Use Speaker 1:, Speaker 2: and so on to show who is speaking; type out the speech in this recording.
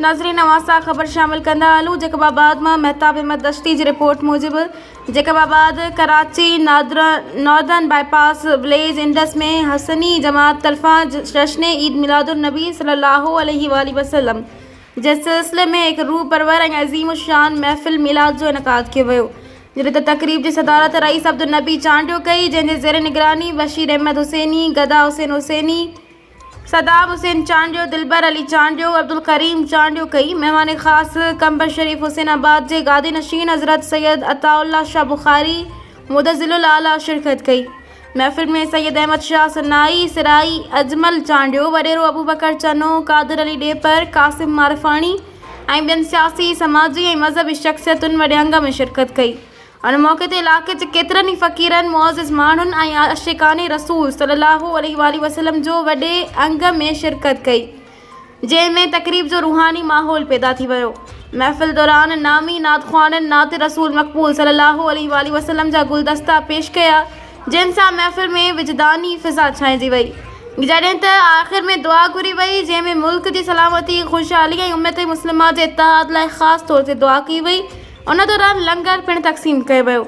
Speaker 1: ناظرين اوهان سان خبر شامل ڪندا هلون جيڪب آباد مان مهتاب احمد دشتي جي رپورٽ موجب Jacobabad Karachi northern bypass village Indus ۾ Hosni جماعت طرفان جشن عيد ميلاد النبي صلي الله عليه واٰله وسلم جي سلسلي ۾ هڪ روح پرور ۽ عظيم الشان محفل ميلاد جو انعقاد ڪيو ويو جڏهن ته تقريب جي صدارت رئيس عبدالنبي چانڊيو ڪئي جنهن جي زير نگراني بشير احمد حسيني، گدا حسين حسيني، صدام حسين چانڊيو، دلبر علي چانڊيو، عبدالڪريم چانڊيو ڪئي. مهمان خاص قمبر شريف حسين آباد جي گادي نشين حضرت سيد عطاء الله شاهه بخاري مدظله الاعليٰ شرڪت ڪئي. محفل ۾ سيد احمد شاهه سنائي، سرائي اجمل چانڊيو، وڏيرو ابوبڪر چنو، قادر علي ڏيپر، قاسم معرفاڻي ۽ ٻين سياسي، سماجي ۽ مذهبي شخصيتن وڏي انگ ۾ شرڪت ڪئي. ان موقعي تي علائقي جي ڪيترن ئي فقيرن، معزز ماڻهن ۽ عاشقان رسول صلي الله عليه واٰله وسلم جو وڏي انگ ۾ شرڪت ڪئي، جنهن ۾ تقريب جو روحاني ماحول پيدا ٿي ويو. محفل دوران نامي نعت خوانن نعت رسول مقبول صلي الله عليه واٰله وسلم جا گلدستا پيش ڪيا، جنهن سان محفل ۾ وجداني فضا ڇانئجي وئي. جڏهن ته آخر ۾ دعا گهري وئي، جنهن ۾ ملڪ جي سلامتي، خوشحالي ۽ امت مسلمه جي اتحاد لاء خاص طور تي دعا ڪئي وئي. ان دوران لنگر پڻ تقسيم ڪيو ويو.